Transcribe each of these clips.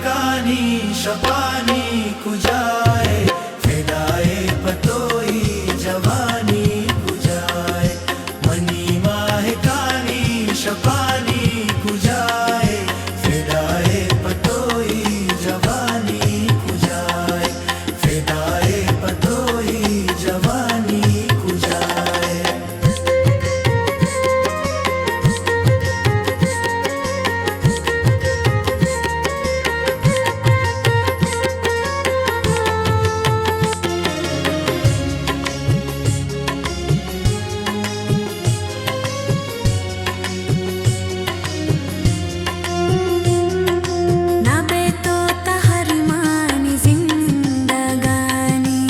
کانی شپانی کجائے، فدائے پہ توئی جوانی کجائے، منی ماہکانی شپانی کجائے، فدائے پہ توئی جوانی کجائے، فدائے پہ توئی جوانی کجائے۔ نہ بئے تو تہرمانی زندگانی،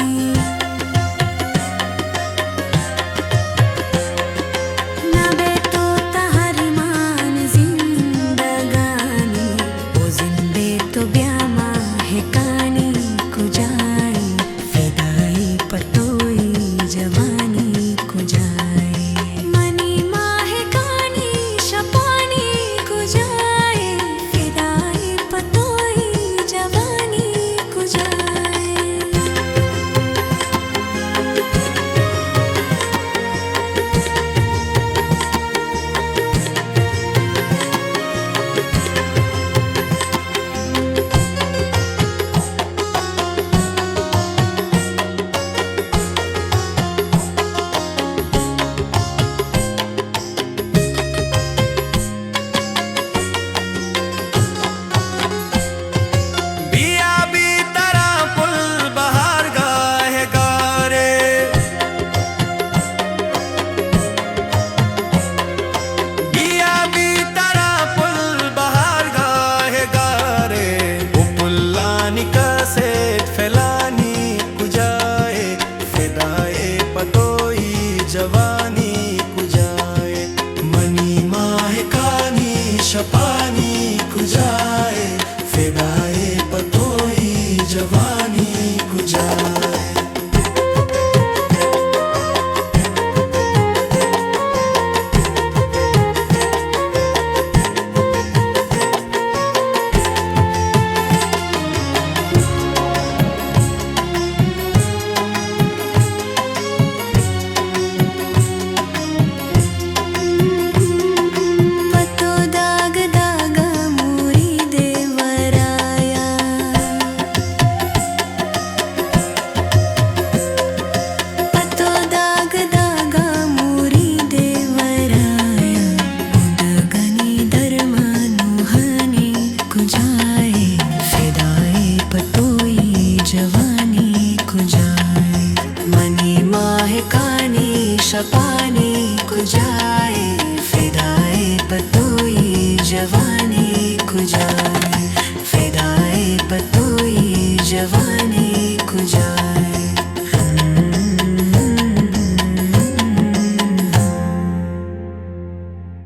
نہ بئے تو تہرمانی زندگانی، او زندے تو بیا ماہکانی کجائے، فدائے پہ توئی جوانی کجائے، منی ماہکانی شپانی کجائے، فدائے پہ توئی جوانی کجائے۔ بیا بی ترا پل بہار گاہ گارے، بیا بی ترا پل بہار گاہ گارے، او پلانی کسیت فلانی کجائے، فدائے پہ توئی جوانی کجائے، منی ماہکانی شپانی کجائے، فدائے پہ توئی جوانی کجائے۔